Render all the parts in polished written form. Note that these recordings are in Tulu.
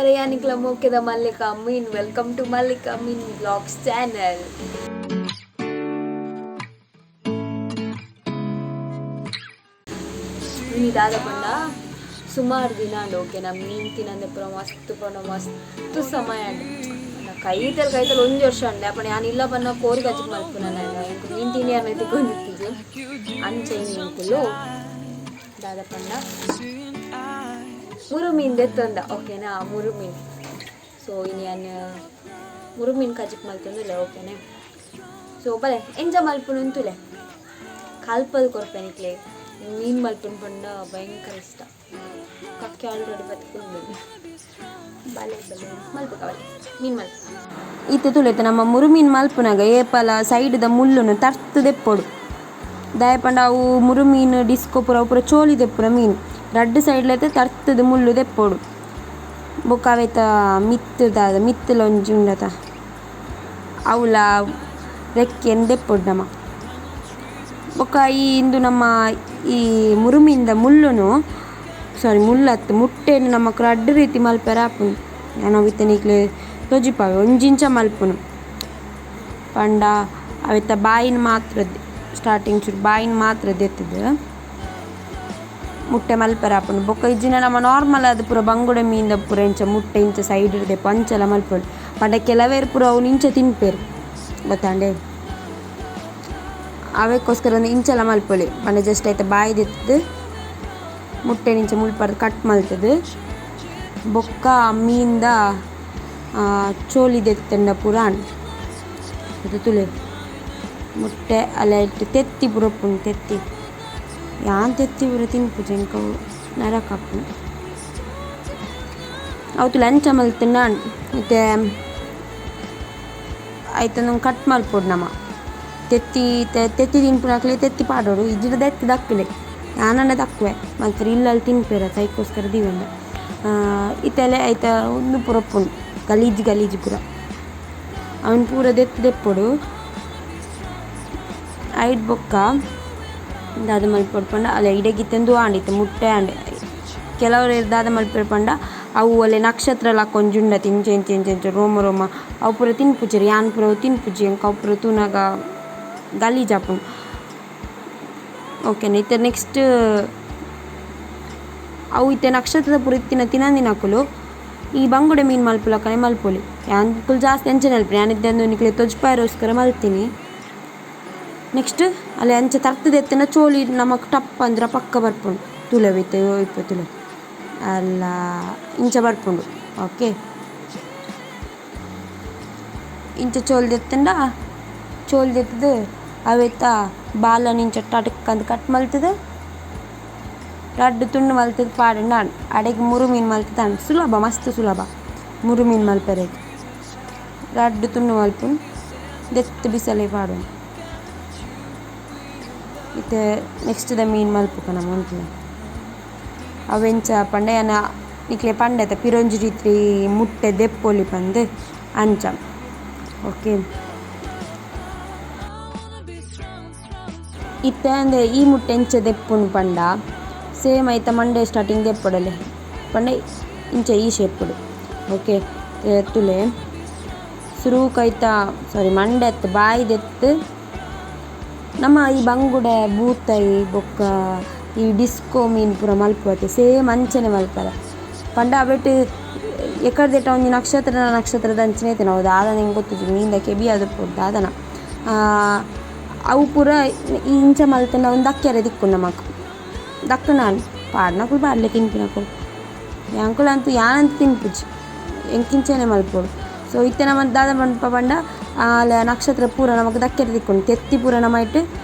ನಮಸ್ಕಾರ ಯಾನಿಕ್ಲ ಮೋಕೆದ Mallika Amin. Welcome to Mallika Amin blogs channel. ಇನಿ ದಾದ ಪಂಡ ಸುಮಾರು ದಿನ ಅಂಡ್ ಓಕೆ ನಾ ಮೀನು ತಿನ್ನಂದೆ ಪೂರ ಮಸ್ತ್ ಪಂಡ ಮಸ್ತ್ ಸಮಯ ಅಂಡ್ ಕೈತಲ್ ಕೈತಲ್ ಒಂಜಿ ವರ್ಷ ಅಂಡೆ ಅಪ್ಪಣ ಯಾನ್ ಇಲ್ಲ ಪನ್ನ ಕೋರಿ ಕಜಿಪು ಮಲ್ಪುನ ಎಂಕ್ ಮೀನು ತಿನಿಯರ್ನ ತಿಕ್ಕೊಂದಿತ್ತಿಜಿ. ಅಂಚ ಇನಿ ಎಂಕುಲು ದಾದ ಪಂಡ ಮುರು ಮೀನು ದೆತ್ತೊಂದ ಓಕೆನಾ ಮುರು ಮೀನು. ಸೊ ಇನಿ ಯಾನ್ ಮುರು ಮೀನು ಕಜಿಪು ಮಲ್ತೊಂದುಲ್ಲೆ ಓಕೆನೆ. ಸೊ ಬಲೆ ಎಂಚ ಮಲ್ಪುನು ಅಂತುಲೆ ಕಲ್ಪದ್ ಕೊರ್ಪೆ ನಿಕ್ಲೆ. ಮೀನು ಮಲ್ಪುನು ಪಂಡ ಭಯಂಕರ ಇಷ್ಟ. ಕಕ್ಕೆ ಆಲ್ರೆಡಿ ಬತ್ಕೊಂಡು ಬಲೆ ಬಲೆ ಮಲ್ಪುಕ ಬಲೆ ಮೀನು ಮಲ್ಪ. ಇತ್ತೆ ತುಲೆತ ನಮ್ಮ ಮುರು ಮೀನು ಮಲ್ಪುನಗ ಏಪಲ ಸೈಡ್ದ ಮುಳ್ಳುನು ತರ್ತ್ ದೆಪ್ಪೊಡು. ದಾಯೆ ಪಂಡ ಅವು ಮುರು ಮೀನು ಡಿಸ್ಕೋ ಪೂರ ಅವು ಪೂರ ಚೋಲಿ ದೆಪ್ಪುನ ಮೀನು. ರಡ್ಡ್ ಸೈಡ್ಲತೆ ತರ್ತುದು ಮುಳ್ಳು ದೆಪ್ಪೊಡು. ಬೊಕ್ಕ ಅವೆತ ಮಿತ್ತ್ ದಾದ ಮಿತ್ತುಲ ಒಂಜಿ ಉಂಡತ ಅವುಲ ರೆಕ್ಕೆನ್ ದೆಪ್ಪೊಡು ನಮ. ಬೊಕ್ಕ ಈ ಇಂದು ನಮ್ಮ ಈ ಮುರು ಮೀನ್ದ ಮುಳ್ಳುನು ಸಾರಿ ಮುಳ್ಳತ್ತು ಮುಟ್ಟೆನ್ ನಮಕ್ ರಡ್ಡ್ ರೀತಿ ಮಲ್ಪೆರೆ ಆಪುಂಡು. ಯಾನ್ ಅವು ಇತ್ತೆ ನಿಕ್ಲೆ ತೋಜಿಪಾವೆ ಒಂಜಿಂಚ ಮಲ್ಪುನು ಪಂಡ ಅವೆತ ಬಾಯಿನ್ ಮಾತ್ರ ಸ್ಟಾರ್ಟಿಂಗ್ ಚೂರು ಬಾಯಿನ್ ಮಾತ್ರ ದೆತ್ತುದು ಮುಟ್ಟೆ ಮಲ್ಪೆರೆ ಆಪುಂಡು. ಬೊಕ್ಕ ಇಜ್ಜಿಂಡ ನಮ ನಾರ್ಮಲ್ ಆದ್ ಪೂರ ಬಂಗುಡೆ ಮೀನ್ದ ಪೂರ ಇಂಚ ಮುಟ್ಟೆ ಇಂಚ ಸೈಡ್ ದೆಪ್ಪು ಅಂಚಲ ಮಲ್ಪೊಲಿ. ಪಂಡ ಕೆಲವೆರ್ ಪೂರ ಅವು ಇಂಚ ತಿನ್ಪೆರ್ ಗೊತ್ತಾಂಡೆ, ಅವೆಕ್ಕೋಸ್ಕರ ಇಂಚಲ ಮಲ್ಪೊಲಿ. ಪಂಡ ಜಸ್ಟ್ ಐತ ಬಾಯಿ ದೆತ್ತುದು ಮುಟ್ಟೆ ಇಂಚ ಮುಲ್ಪರ್ದ್ ಕಟ್ ಮಲ್ತುದು ಬೊಕ್ಕ ಮೀನ್ದ ಚೋಲಿ ದೆತ್ತುಂಡ ಪೂರ ಆಂಡ್. ತೂಲೆ ಮುಟ್ಟೆ ಅಲ್ಲ ಇಟ್ಟು ತೆತ್ತಿ ಪೂರ ಉಪ್ಪುಂಡು. ತೆತ್ತಿ ಯಾನ್ ತೆತ್ತಿ ಪೂರ ತಿನ್ಪುಜಿ, ಎಂಕ್ ಅವು ನರಕ ಆಪುಂಡು. ಅವು ತೂಲೆ ಅಂಚ ಮಲ್ತ್ಂಡ ಆಂಡ್. ಇತ್ತೆ ಐತನ ಕಟ್ ಮಲ್ಪೊಡು ನಮ. ತೆತ್ತಿ ತೆತ್ತಿ ತಿನ್ಪುನಕ್ಲೆ ತೆತ್ತಿ ಪಾಡೊಡು, ಇಜ್ಜಿಡ ದೆತ್ತ್ ದಕ್ಕುಲೆ. ಯಾನಂಡ ದಕ್ಕುವೆ ಮಲ್ಪೆರೆ ಇಲ್ಲಲ್ ತಿನ್ಪೆರ್ ಅತ್ತ ಐಕೋಸ್ಕರ ದೀವೊಂಡೆ. ಇತ್ತೆಲೆ ಐತ ಉಂದು ಪೂರ ಉಪ್ಪುಂಡು ಗಲೀಜು ಗಲೀಜು ಪೂರ ಅವೆನ್ ಪೂರ ದೆತ್ತ್ ದೆಪ್ಪೊಡು. ಐಟ್ ಬೊಕ್ಕ ದಾದ ಮಲ್ಪೊಡು ಪಂಡ ಅಲ್ಲ ಇಡೆಗ್ ಇತ್ತೆ ಆಂಡ್ ಇತ್ತೆ ಮುಟ್ಟೆ ಆಂಡ್. ಕೆಲವರು ದಾದ ಮಲ್ಪೆರ್ ಪಂಡ ಅವು ಒಲೆ ನಕ್ಷತ್ರ ಲಕ ಒಂಜಿ ಉಂಡತೆ ಇಂಚ ಇಂಚ ಇಂಚ ಇಂಚ ರೋಮ ರೋಮ ಅವು ಪೂರ ತಿನ್ಪುಜೆರ್. ಯಾನ್ ಪೂರ ಅವು ತಿನ್ಪುಜಿ, ಎಂಕ್ ಅವು ಪೂರ ತೂನಗ ಗಲೀಜು ಆಪುಂಡು. ಓಕೆನಾ. ಇತ್ತೆ ನೆಕ್ಸ್ಟ್ ಅವು ಇತ್ತೆ ನಕ್ಷತ್ರದ ಪೂರ ಇತ್ತಿನ ತಿನಂದಿನಕುಲು ಈ ಬಂಗುಡೆ ಮೀನು ಮಲ್ಪುಲಕನೆ ಮಲ್ಪೊಲಿ. ಯಾನ್ಕುಲು ಜಾಸ್ತಿ ಅಂಚನೆ ಮಲ್ಪುನಿ. ಯಾನ್ ಇತ್ತೆ ನಿಕ್ಲೆ ತೊಜ್ಪಾಯರೋಸ್ಕರ ಮಲ್ತೀನಿ. ನೆಕ್ಸ್ಟ್ ಅಲ್ಲೇ ಅಂಚ ತರ್ತ್ ದೆತ್ತುಂಡ ಚೋಲಿ ನಮಕ್ ಟಪ್ ಅಂದ್ರ ಪಕ್ಕ ಬರ್ಪುಂಡು. ತೂಲೆ ಇತ್ತೆ ಇಪ್ಪೆ ತೂಲೆ ಅಲ್ಲ ಇಂಚ ಬರ್ಪುಂಡು. ಓಕೆ ಇಂಚ ಚೋಲಿ ದೆತ್ತುಂಡ ಚೋಲಿ ದೆತ್ತುದು ಅವೆತ ಬಾಲನ್ ಇಂಚ ಟಟಕ್ ಅಂದ್ ಕಟ್ ಮಲ್ತುದು ರಡ್ಡ್ ತುಂಡು ಮಲ್ತುದು ಪಾಡುಂಡ ಆಂಡ್. ಅಡೆಗ್ ಮುರು ಮೀನು ಮಲ್ತುದು ಆಂಡ್. ಸುಲಭ ಮಸ್ತ್ ಸುಲಭ ಮುರು ಮೀನು ಮಲ್ಪೆರೆಗ್. ರಡ್ಡ್ ತುಂಡು ಮಲ್ಪುನು ದೆತ್ತ್ ಬಿಸಲೆ ಪಾಡುನು. ಇತ್ತೆ ನೆಕ್ಸ್ಟ್ ದ ಮೀನು ಮಲ್ಪುಕ ನಮ ಉಂತುವೆ. ಅವೆಂಚ ಪಂಡ ಯಾನ್ ನಿಕ್ಲೆ ಪಂಡೆ ಪಿರೊಂಜಿ ರೀತಿ ಮುಟ್ಟೆ ದೆಪ್ಪೊಲಿ ಪಂದ್ ಅಂಚ. ಓಕೆ ಇತ್ತೆ ಅಂದೆ ಈ ಮುಟ್ಟೆ ಎಂಚ ದೆಪ್ಪುನು ಪಂಡ ಸೇಮ್ ಐತ ಮಂಡೆ ಸ್ಟಾರ್ಟಿಂಗ್ ದೆಪ್ಪೊಡಲೆ ಪಂಡ ಇಂಚ ಈ ಶೇಪುಡು. ಓಕೆ ತುಲೆ ಸುರುಕು ಐತ ಸಾರಿ ಮಂಡೆ ಅತ್ತ್ ಬಾಯಿ ದೆತ್ತ್ ನಮ್ಮ ಈ ಬಂಗುಡೆ ಬೂತಾಯಿ ಬೊಕ್ಕ ಈ ಡಿಸ್ಕೋ ಮೀನು ಪೂರ ಮಲ್ಪುವತೆ ಸೇಮ್ ಅಂಚನೆ ಮಲ್ಪರೆ. ಪಂಡ ಅವೆಟ್ ಎಕರ್ದೆಟ ಒಂಜಿ ನಕ್ಷತ್ರ ನಕ್ಷತ್ರದ ಅಂಚನೆ ಇತ್ತಿನ ಅವು ದಾದನ ಎಂಕ್ ಗೊತ್ತುಜ್ಜಿ, ಮೀನ್ದ ಕೆಬಿ ಆದಿಪ್ಪೊಡು ದಾದನ. ಅವು ಪೂರ ಈ ಇಂಚ ಮಲ್ತ್ಂಡ ಅವ್ನು ದಕ್ಕೆರೆ ತಿಕ್ಕುಂಡು ನಮಕ್. ದಕ್ಕುನಾನ್ ಪಾಡ್ನಕುಲು ಪಾಡ್ಲೆ ತಿನ್ಪಿನಕುಲು. ಎಂಕುಲು ಅಂತೂ ಯಾನಂತೂ ತಿನ್ಪುಜಿ, ಎಂಕ್ ಇಂಚನೆ ಮಲ್ಪೊಡು. ಸೊ ಇತ್ತೆ ನಮ ದಾದ ಪನ್ಪ ಪಂಡ ಆಲ ನಕ್ಷತ್ರ ಪೂರ ನಮಕ್ ದಕ್ಕೆರೆ ತಿಕ್ಕುಂಡು. ತೆತ್ತಿ ಪೂರ ನಮ ಐಟ್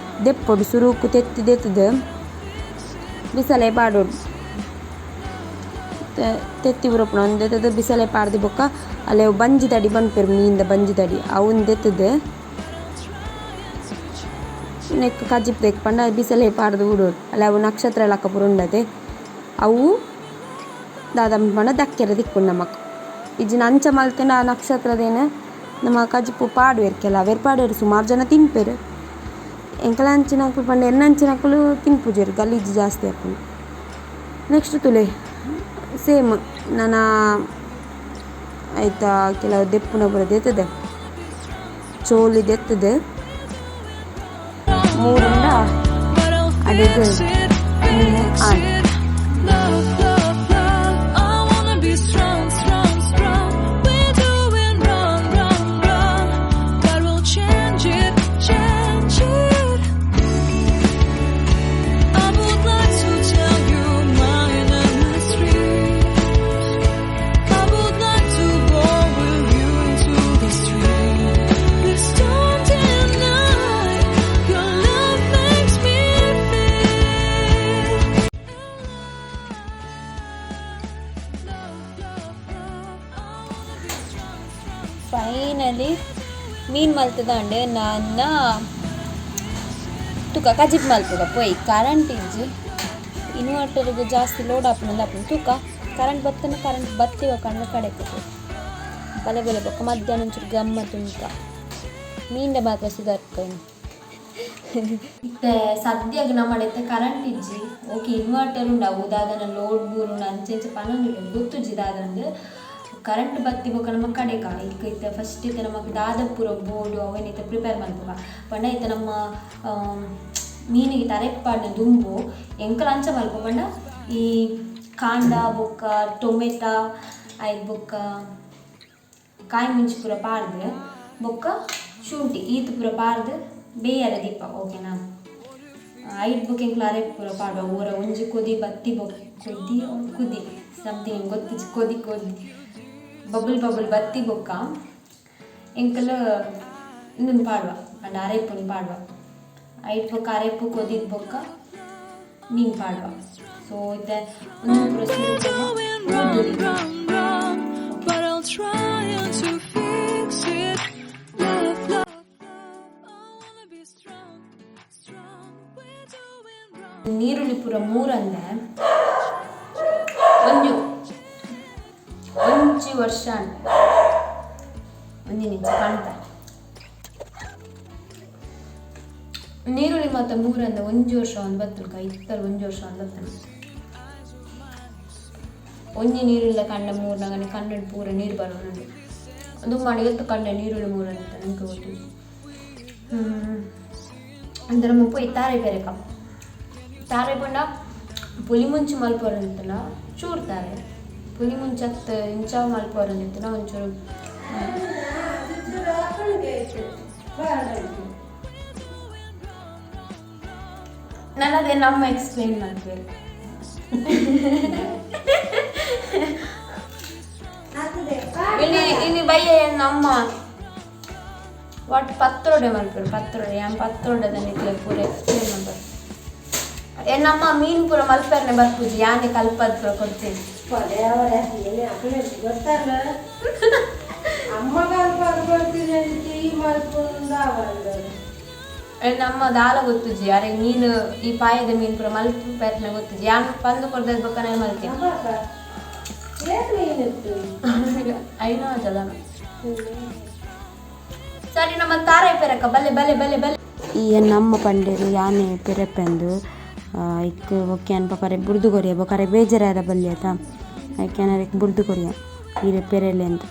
ದೆಪ್ಪೊಡು. ಸುರುಕು ತೆತ್ತಿ ದೆತ್ತುದು ಬಿಸಲೆ ಪಾಡೊಡು. ತೆತ್ತಿ ಪೂರ ಉಪ್ಪುಂಡು ಅವ್ನು ದೆತ್ತುದು ಬಿಸಲೆ ಪಾಡ್ದು ಬೊಕ್ಕ ಅಲ್ಲೇ ಬಂಜಿ ದಡಿ ಪನ್ಪೆರ್ ಮೀನ್ದ ಬಂಜಿ ದಡಿ ಅವ್ನು ದೆತ್ತುದು ನೆಕ್ಕ್ ಕಜಿಪು ದೆಕ್ ಪಂಡ ಬಿಸಲೆ ಪಾಡ್ದು ಬುಡೊಡು. ಅಲ್ಲ ಅವು ನಕ್ಷತ್ರ ಲಕ ಪೂರ ಉಂಡತೆ ಅವು ದಾದ ಪಂಡ ದಕ್ಕೆರೆ ತಿಕ್ಕುಂಡು ನಮಕ್. ಇಜ್ಜಿಂಡ ಅಂಚ ಮಲ್ತ್ಂಡ ಆ ನಕ್ಷತ್ರದೇನು ನಮ ಕಜಿಪು ಪಾಡುವೆರ್ ಕೆಲವೆರ್ ಪಾಡುವೆರ್ ಸುಮಾರು ಜನ ತಿನ್ಪೆರ್. ಎಂಕಲ ಅಂಚಿನಕುಲು ಪಂಡ ಎನ್ನಂಚಿನಕುಲು ತಿನ್ಪುಜೆರ್ ಗಲೀಜು ಜಾಸ್ತಿ ಆಪುಂಡು. ನೆಕ್ಸ್ಟ್ ತೂಲೆ ಸೇಮ್ ನನ ಐತ ಕೆಲವು ದೆಪ್ಪುನ ಪೂರ ದೆತ್ತದೆ ಚೋಲಿ ದೆತ್ತದೆ ಮೂರುಂಡ But I'll ಅಡೆಗ್ fix it, ಮೀನು fix on. it. Love, love, love. I wanna be strong, strong, strong. We're doing wrong, wrong, wrong. But we'll change it, change it. I would like to tell you my endless dreams. I would like to go with you into the street. Please don't deny your love makes me feel alive. Love, love, love. I wanna be strong, strong. Finally ಮೀನು ಮಲ್ತದಾಂಡ್ ನನ್ನ ತುಕ ಕಜಿಪ್ ಮಲ್ಪುಗ ಪೋಯ್ ಕರೆಂಟ್ ಇಜ್ಜಿ ಇನ್ವರ್ಟರ್ಗೆ ಜಾಸ್ತಿ ಲೋಡ್ ಆಪುನಂದು ಆಪುಂಡು ತೂಕ ಕರೆಂಟ್ ಬತ್ತನ ಕರೆಂಟ್ ಬತ್ತಿವ ಕಣ್ಣ ಕಡೆಕ್ ಬಲೆ ಬಲೆ ಬೊಕ್ಕ ಮಧ್ಯಾಹ್ನ ಒಂಚೂರು ಗಮ್ಮತ್ ಉಂಟ ಮೀನ್ಡ ಮಾತ್ರ ಸುಧಾರ್ಕ ಇತ್ತೆ ಸದ್ಯಗ್ ನಮ್ಮಡೆತ್ತೆ ಕರೆಂಟ್ ಇಜ್ಜಿ. ಓಕೆ, ಇನ್ವರ್ಟರ್ ಉಂಡು, ಅವು ದಾದನ ಲೋಡ್ ಬೂರುಂಡು ಅಂಚೆ ಇಂಚ ಪನೊಂದುಲ್ಲೆರ್, ಗೊತ್ತುಜ್ಜಿ ದಾದಂದ್. ಕರೆಂಟ್ ಬತ್ತಿ ಬೊಕ್ಕ ನಮ್ಮ ಕಡೆಕ ಇಕ್ ಇತ್ತೆ ಫಸ್ಟ್ ಇತ್ತೆ ನಮಕ್ ದಾದ ಪೂರ ಬೋಡು ಅವೆನ್ ಇತ್ತೆ ಪ್ರಿಪೇರ್ ಮಲ್ಪುಗ ಪಂಡ ಇತ್ತೆ ನಮ್ಮ ಮೀನಿಗೆ ತರೆಕ್ ಪಾಡ್ನ ದುಂಬು ಎಂಕಲ್ ಅಂಚ ಮಲ್ಪು ಪಂಡ ಈ ಕಾಂಡ ಬೊಕ್ಕ ಟೊಮೆಟೊ ಐಕ್ ಬೊಕ್ಕ ಕಾಯಿ ಮುಂಚಿ ಪೂರ ಪಾಡ್ದ್ ಬೊಕ್ಕ ಶುಂಠಿ ಈತ್ ಪೂರ ಪಾಡ್ದ್ ಬೇಯರ ದೀಪ, ಓಕೆನಾ? ಐಟ್ ಬೊಕ್ಕ ಎಂಕ್ಲ ಅರೆಪು ಪೂರ ಪಾಡುವ. ಊರ ಒಂಜಿ ಕೊದಿ ಬತ್ತಿ ಬೊಕ್ಕ ಕೊದಿ ಕುದಿ ಸಮಥಿಂಗ್ ಗೊತ್ತಿಜ್ಜಿ, ಕೊದಿ ಕೊದಿ ಬಬಲ್ ಬಬಲ್ ಬತ್ತಿ ಬೊಕ್ಕ ಎಂಕಲ್ ಇಂದನ್ ಪಾಡುವ ಪಂಡ ಅರೆಪುನ್ ಪಾಡುವ. ಐಟ್ ಬೊಕ್ಕ ಅರೆಪು ಕೊದಿದ್ ಬೊಕ್ಕ ಮೀನ್ ಪಾಡುವ. ಸೊ ಇತ್ತೆ ಉಂದು ಪೂರ ಸುರುಕು Doing wrong, wrong, wrong. But I'll try to fix it. Love, love, love. I wanna be strong, strong. We're doing wrong. ನೀರುಳ್ಳಿ ಪೂರ ಮೂರಂದೆ ಒಂಜಿ ಒಂಜಿ ವರ್ಷ ಒಂಜಿ ನಿಂಚ ಕಾಣ್ತ ನೀರುಳ್ಳಿ ಮಾತ ಮೂರಂದೆ ಒಂಜಿ ವರ್ಷ ಒಂದು ಬತ್ತುಲ್ಕ ಇತ್ತಲ್ ಒಂಜಿ ವರ್ಷ ಒಂದು ಬತ್ತನ. ಒಂಜಿ ನೀರುಳ್ಳ ಕಂಡ ಮೂರ್ನಾಗನೆ ಕಣ್ಣು ಪೂರ ನೀರು ಬರೋಣ. ಅದು ಮಾಡಿ ಎತ್ತು ಕಂಡ ನೀರುಳ್ಳಿ ಮೂರಂತ ನಿಂಗೆ ಗೊತ್ತು. ಅಂದ್ರೆ ನಮ್ಮ ಪೋಯಿ ತಾರೆ ಬೇರೆಕ ತಾರೆ ಪಂಡ ಪುಲಿ ಮುಂಚಿ ಮಲ್ಪೊರಂತನ ಚೂರು ತಾರೆ ಪುಲಿ ಮುಂಚತ್ ಇಂಚ ಮಲ್ಪೊರಂತನ ಒಂಚೂರು. ನಾನು ಅದೇ ನಮ್ಮ ಎಕ್ಸ್ಪ್ಲೇನ್ ಮಾಡ್ಬೇಕು. ಇಲ್ಲಿ ಇಲ್ಲಿ ಬಯ್ಯ ನಮ್ಮ what ಪತ್ರೊಡೆ ಮಲ್ಪೆರು ಪತ್ರೊಡೆ ಯಾನ್ ಪತ್ರೊಡೆ ನಿಕ್ಲೆ ಪೂರ ಎಕ್ಸ್ಪ್ಲೇನ್ ಮಲ್ಪೆರು. ಏ ನಮ್ಮ ಮೀನು ಪೂರ ಮಲ್ಪೆರ್ನೆ ಬರ್ಪುಜಿ, ಯಾನೆ ಕಲ್ಪದ್ ಪೂರ ಕೊಡ್ತೀನಿ. ಏ ನಮ್ಮ ದಾಲ ಗೊತ್ತುಜಿ ಅರೆ ಮೀನು ಈ ಪಾಯದ ಮೀನು ಪೂರ ಮಲ್ಪೆರ್ನೆ ಗೊತ್ತುಜಿ. ಯಾನ್ ಪಂದು ಕೊಡ್ದದ್ ಬೊಕ್ಕ ನಾನು ಮಲ್ತೀನಿ. ಐನೋ ಜಲ. ಸರಿ, ನಮ್ಮ ತಾರೆ ಪೆರಕ ಬಲೆ ಬಲೆ ಬಲೆ ಬಲೆ. ಈ ನಮ್ಮ ಪಂಡೇರು ಯಾನೆ ಪೆರಪೆಂದು ಇಕ್ ಬೊಕ್ಕ ಯಾನ್ ಪಕರೆ ಬುರ್ದು ಕೊರಿಯ ಬೊಕರೆ ಬೇಜಾರಾರ ಬಲ್ಲಿ ಆತ ಐಕ್ ಯಾನ್ ಬುರ್ದು ಕೊರಿಯ ಈರೆ ಪೆರೆಲೆ ಅಂತ.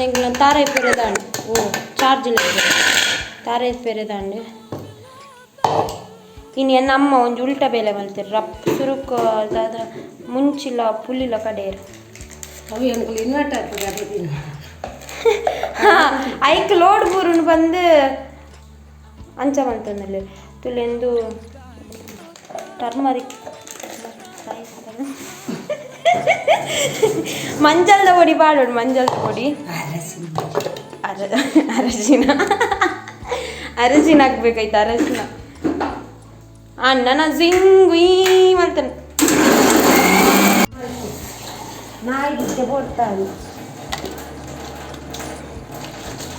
ಎಂಕ್ಲ ತಾರೆ ಪೆರೆದಾಂಡ್. ಓ ಚಾರ್ಜ್ ಇಲ್ಲ. ತಾರೆ ಪೆರೆದಾಂಡ್. ಇನ್ನು ನಮ್ಮ ಒಂಜಿ ಉಲ್ಟ ಬೇಲೆ ಮಲ್ತೆರ್ ರಪ್ ಸುರುಕು ದಾದ ಮುಂಚಿಲ ಪುಲ್ಲಿಲ ಕಡೆಯರು. ಅವು ಎಂಕುಲು ಇನ್ವರ್ಟರ್. ಐಕ್ ಲೋಡ್ ಬೂರುನು ಬಂದು ಅಂಚ ಮಲ್ತೊಂದುಲ್ಲೆರ್ ತುಲೆಂದು ಟರ್ಮರಿಕ್ ಮಂಜಲ್ದ ಪೊಡಿ ಪಾಡೋಡು, ಮಂಜಲ್ದ ಪೊಡಿ, ಅರಶಿನ ಅರಶಿನ ಹಾಕ್ಬೇಕಾಯ್ತು ಅರಶಿನ. ಅಣ್ಣ ಜಿಂಗ್ ಮಲ್ತಾನೆ. ನಾಯಿಗೆ ಕೊಡ್ತಾನೆ.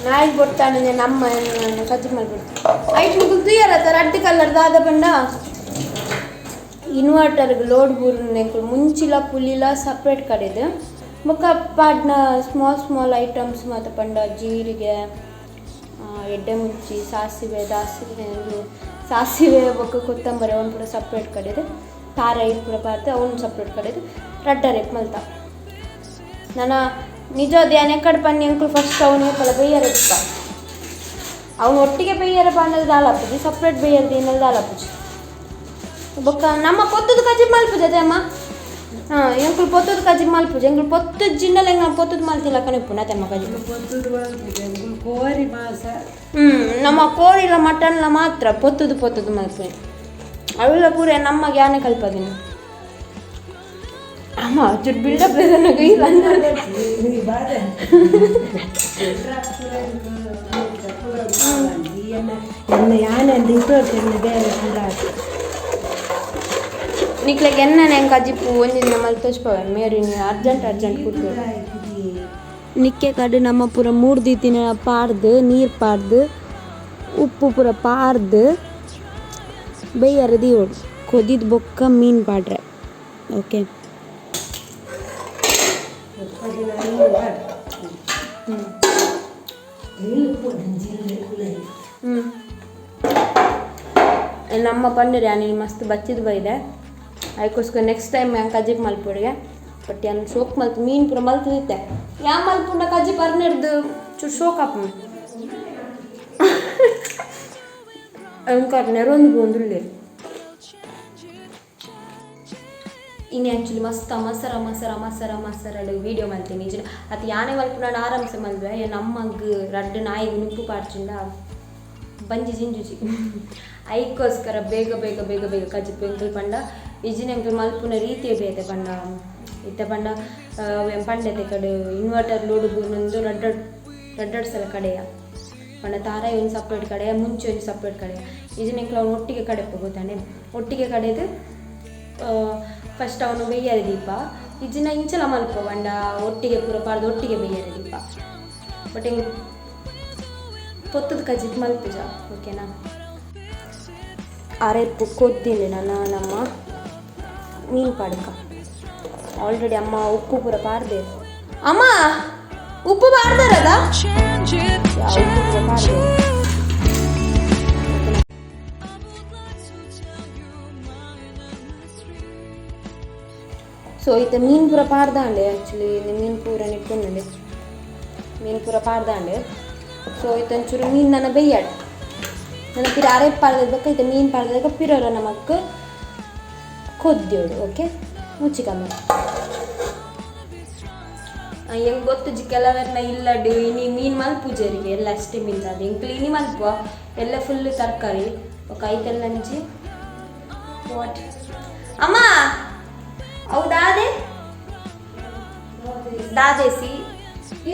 ನಾಯಿಗೆ ಕೊಡ್ತಾನೆ. ನಮ್ಮ ಕಜ್ಜಿ ಮಲ್ಬಿಡ್ತು ಐಟ್ ಮುಗುಲ್ ತುಯ್ಯರ ರಡ್ಡ್ ಕಲರ್ ದಾದ ಪಂಡ ಇನ್ವರ್ಟರ್ಗೆ ಲೋಡ್ ಬೂರುನೆಂಕುಲು ಮುಂಚಿಲ ಪುಲಿಲ ಸಪ್ರೇಟ್ ಕಡೆದು ಬೊಕ್ಕ ಪಾಡ್ನ ಸ್ಮಾಲ್ ಸ್ಮಾಲ್ ಐಟಮ್ಸ್ ಮಾತ ಪಂಡ ಜೀರಿಗೆ, ಎಡ್ಡೆ ಮುಂಚಿ, ಸಾಸಿವೆ, ದಾಸಿವೆ, ಒಂದು ಸಾಸಿವೆ ಬೊಕ್ಕ ಕೊತ್ತಂಬರಿ ಅವನ್ ಪೂರ ಸಪ್ರೇಟ್ ಕಡೆದು. ತಾರಾಯಿ ಪೂರ ಪಾಡ್ದು ಅವನು ಸಪ್ರೇಟ್ ಕಡೆದು ರಡ್ಡ ರೇಪ್ ಮಲ್ತ. ನನ ನಿಜ ಧ್ಯಾನ ಎಕ್ಕಡೆ ಪನ್ನಿ ಅಂಕುಲು ಫಸ್ಟ್ ಅವನು ಏಪಲ ಬೇಯ್ಯರ ಇಪ್ಪ. ಅವನು ಒಟ್ಟಿಗೆ ಬೇಯ್ಯರ ಪಾಂಡಲ್ ದಾಲ್ ಆಪುಜಿ, ಸಪ್ರೇಟ್ ಬೇಯ್ಯರ ದಿನಲ್ ದಾಲ್ ಆಪುಜಿ. ಬೊಕ್ಕ ನಮ್ಮ ಪೊತ್ತುದು ಕಜಿಪ್ ಮಲ್ಪುಜಿ ಅದೇ ಅಮ್ಮ. ಹಾಂ, ಎಂಕುಲು ಪೊತ್ತುದು ಕಜಿಪ್ ಮಲ್ಪುಜಿ. ಎಂಕುಲು ಪೊತ್ತು ಜಿನ್ನಲ್ ಎಂಗ ಪೊತ್ತುದು ಮಲ್ತಿಲ್ಲ ಕಣಿಪ್ಪು ನತೆಮ್ಮ ಕಜಿಪ್. ಕೋರಿ ಮಾಸ. ನಮ್ಮ ಕೋರಿಲ ಮಟನ್ಲ ಮಾತ್ರ ಪೊತ್ತುದು ಪೊತ್ತುದು ಮಲ್ಪುನಿ. ಅವೆಲ್ಲ ಪೂರ ನಮ್ಮ ಜ್ಞಾನ ಕಲ್ಪದಿನ ಅಮ್ಮ ಚೂರು ಬಿಲ್ಡಪ್ ಇಲ್ಲ. ಎನ್ನ ಯಾನೆ ಇತ್ತು ಬೇರೆ ಪೂರ. ನಿಕ್ಲೆಗ್ ಎಣ್ಣೆ ಹೆಂಗೆ ಕಜಿಪು ಒಂಜಿ ದಿನ ಮಲ್ತ್ ತೋಜ್ಪಾವೆ. ಮೇರಿ ಅರ್ಜೆಂಟ್ ಅರ್ಜೆಂಟ್ ಕೂತು ನಿಕ್ಕೆ ಕಡು ನಮ್ಮ ಪೂರ ಮೂರ್ದಿತ್ತಿನ ಪಾಡ್ದು, ನೀರು ಪಾಡ್ದು, ಉಪ್ಪು ಪೂರ ಪಾರ್ದು ಬೇಯ್ಯರ ದೀವೊಡು. ಕೊದಿದ್ ಬೊಕ್ಕ ಮೀನು ಪಾಡ್ರೆ. ಓಕೆ. ಹ್ಞೂ ನಮ್ಮ ಪನ್ನೀರ್ ಯಾನ್ ಮಸ್ತ್ ಬಚ್ಚಿದ್ ಬೈದೆ. ಅದಕ್ಕೋಸ್ಕರ ನೆಕ್ಸ್ಟ್ ಟೈಮ್ ಯಾನ್ ಕಜಿಪ್ ಮಲ್ಪೊಡಿಗೆ. ಬಟ್ ಯಾನ್ ಶೋಕ್ ಮಲ್ತ್ ಮೀನು ಪೂರ ಮಲ್ತದಿತ್ತೆ. ಯಾನ್ ಮಲ್ಪುಂಡ ಕಜಿಪ್ ಅರ್ನೆರ್ದು ಚೂರು ಶೋಕ್ ಆಪುಂಡು. ಎಂಕ್ ಅರ್ ನೆರೊಂದು ಪೋವೊಂದುಲ್ಲೆರ್. ಇನಿ ಆ್ಯಕ್ಚುಲಿ ಮಸ್ತ್ ಅಮಸರ ಅಮಸರ ಅಮಸರ ಅಮಸರಡ್ ವೀಡಿಯೋ ಮಲ್ತೀನಿ. ಇಜ್ಜಿಂಡ ಅತ್ ಯಾನೆ ಮಲ್ಪುನ ಆರಾಮ್ಸೆ ಮಲ್ಪುವೆ. ನಮ್ಮಗ್ ರಡ್ಡ್ ನಾಯಿಗ್ ನುಪ್ಪು ಪಾಡ್ಚಿಂಡ ಬಂಜಿ ಜಿಂಜುಜಿ. ಐಕ್ಕೋಸ್ಕರ ಬೇಗ ಬೇಗ ಬೇಗ ಬೇಗ ಕಜಿಪು ಎಂಕುಲು ಪಂಡ ಇಜ್ಜಿಂಡ ಎಂಕುಲು ಮಲ್ಪುನ ರೀತಿಯೇ ಬೇತೆ. ಪಂಡ ಇತ್ತೆ ಪಂಡ ಪಂಡೆತೆ ಕಡೆ ಇನ್ವರ್ಟರ್ ಲೋಡ್ ಬೂರ್ನೊಂದು ರಡ್ಡ್ ರಡ್ಡ್ ಸಲ ಕಡೆಯ. ಪಂಡ ತಾರಾಯಿ ಒಂಜಿ ಸಪ್ರೇಟ್ ಕಡೆಯ, ಮುಂಚೆ ಒಂಜಿ ಸಪ್ರೇಟ್ ಕಡೆಯ. ಇಜ್ಜಿಂಡ ಎಂಕುಲು ಅವ್ನ ಒಟ್ಟಿಗೆ ಕಡೆಪ ಗೊತ್ತಾನೆ. ಒಟ್ಟಿಗೆ ಕಡೆದು ಫಸ್ಟ್ ಅವನು ಬೇಯ್ಯರೆ ದೀಪ. ಇಜ್ಜಿಂಡ ಇಂಚಲ ಮಲ್ಪ ಪಂಡ ಒಟ್ಟಿಗೆ ಪೂರ ಪಾಡ್ದು ಒಟ್ಟಿಗೆ ಬೇಯ್ಯರೆ ದೀಪ. ಬಟ್ ಎಂಕ್ ಪೊತ್ತದ ಕಜಿಪ್ ಮಲ್ಪುಜ. ಓಕೆನಾ? ಅರೆಪ್ಪು ಕೊದ್ದಿಲ್ಲ. ನನ್ನ ನಮ್ಮ ಮೀನು ಪಾಡ್ಕ. ಆಲ್ರೆಡಿ ಅಮ್ಮ ಉಪ್ಪು ಪೂರ ಪಾಡ್ದೆ. ಅಮ್ಮ ಉಪ್ಪು ಪಾಡ್ದಾರದ? Change it, ಉಪ್ಪು ಪೂರ ಪಾಡ್ದೆ. ಸೊ ಇತ್ತೆ ಮೀನು ಪೂರ ಪಾಡ್ದಾಂಡೆ. ಆ್ಯಕ್ಚುಲಿ ಮೀನು ಪೂರ ನಿಪ್ಪುಂಡು, ಮೀನು ಪೂರ ಪಾಡ್ದಾಂಡೆ. ಸೊ ಇತ್ತೆ ಒಂಚೂರು ಮೀನು ನನ್ನ ಬೇಯ್ಯಾಡ್. ನನ್ನ ಪಿರ ಅರೆಪ್ಪು ಪಾಡ್ದ ಬೊಕ್ಕ ಇತ್ತೆ ಮೀನು ಪಾಡ್ದಾಗ ಪಿರೋರ ನಮಕ್ ಕೊದ್ಯೋಡು. ಓಕೆ, ಮುಚ್ಚಿಕಮ್ಮ. ಹೆಂಗೆ ಗೊತ್ತುಜಿ ಕೆಲವರ್ನ ಇಲ್ಲಡ್ ಇನಿ ಮೀನು ಮಲ್ಪುಜೆರಿಗೆ ಎಲ್ಲ ಅಷ್ಟೇ ಮೀನು. ಅದು ಎಂಕ್ಲು ಇನಿ ಮಲ್ಪುವ ಎಲ್ಲ ಫುಲ್ ತರಕಾರಿ. ಬೊಕ್ಕ ಐತೆಲ್ಲ ಅಂಚಿ. What ಅಮ್ಮ, ಅವು ದಾದೆ ದಾದೇಸಿ?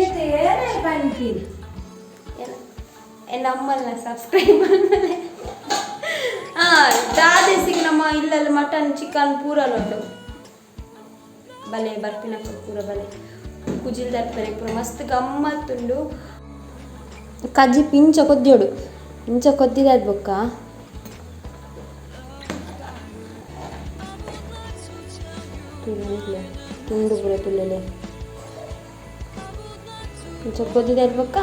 ಇದು ಏನೇ ಬಂತೀನಿ. ಎನ್ನ ಅಮ್ಮಲ್ನ ಸಬ್ಸ್ಕ್ರೈಬ್ ಮೇಲೆ. ಹಾಂ, ದಾದೇಸಿಗೆ ನಮ್ಮ ಇಲ್ಲಲ್ಲಿ ಮಟನ್ ಚಿಕನ್ ಪೂರ ಉಂಟು. ಬಲೆ ಬರ್ಪಿನ ಪೂರ ಬಲೆ ಕುಜಿಲ್ ದರ್ಪರೆ ಪೂರ ಮಸ್ತ್ ಗಮ್ಮತ್ತುಂಡು. ಕಜ್ಜಿ ಇಂಚ ಕೊದ್ಯೋಡು. ಇಂಚ ಕೊದ್ದಿದಾದ್ ಬೊಕ್ಕ ತುಳ್ಳೆ ತುಂಡು ಪೂರ ತುಳ್ಳೆಲೆ. ಇಂಚ ಕೊದ್ದಿದಾದ್ ಬೊಕ್ಕ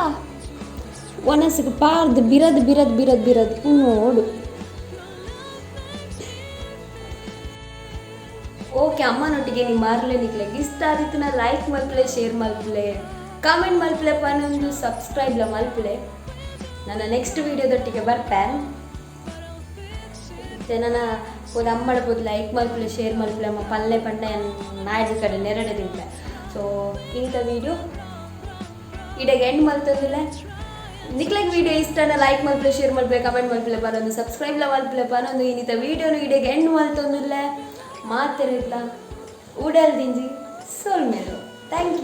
ಒಣಸಿಗೆ ಪಾರ್ದು ಬಿರದ್ ಬಿರದ್ ಬಿರದ್ ಬಿರದ್ ನೋಡು. ಓಕೆ, ಅಮ್ಮನೊಟ್ಟಿಗೆ ನಿಮ್ಮ ಮಾರ್ಲೆ ನಿಕ್ಲೆಗ್ ಇಷ್ಟ ಆದಿತ್ತಿನ ಲೈಕ್ ಮಲ್ಪಲೆ, ಶೇರ್ ಮಲ್ಪಲೆ, ಕಾಮೆಂಟ್ ಮಲ್ಪಲೆ, ಪನೊಂದು ಸಬ್ಸ್ಕ್ರೈಬ್ಲ ಮಲ್ಪಲೆ. ನನ್ನ ನೆಕ್ಸ್ಟ್ ವೀಡಿಯೋದೊಟ್ಟಿಗೆ ಬರ್ಪೆ. ಮತ್ತೆ ನನ್ನ ಪೋದು ಅಮ್ಮಡ ಪೋದು ಲೈಕ್ ಮಲ್ಪಲೆ, ಶೇರ್ ಮಲ್ಪಲೆ. ಅಮ್ಮ ಪಲ್ಲೆ ಪಂಡ ನಾಯ್ದ ಕಡೆ ನೆರಡೆ ತಿಂತೆ. ಸೊ ಇಂಥ ವೀಡಿಯೋ ಇಡಗೆ ಎಂಡ್ ಮಲ್ತಂದಿಲ್ಲ. ನಿಕ್ಲೆಗ್ ವೀಡಿಯೋ ಇಷ್ಟನ ಲೈಕ್ ಮಲ್ಪಲೆ, ಶೇರ್ ಮಲ್ಪಲೆ, ಕಮೆಂಟ್ ಮಲ್ಪಲೆ, ಪನೊಂದು ಸಬ್ಸ್ಕ್ರೈಬ್ಲ ಮಲ್ಪಲೆ ಪನೊಂದು. ಇನ್ನಿತ ವೀಡಿಯೋನು ಇಡೆಗೆ ಎಂಡ್ ಮಲ್ತೊಂದಿಲ್ಲ. ಮಾತಿರ್ಲ ಉಡಲ್ ದಿಂಜಿ ಸೊಲ್ಮೆಲು. Thank you.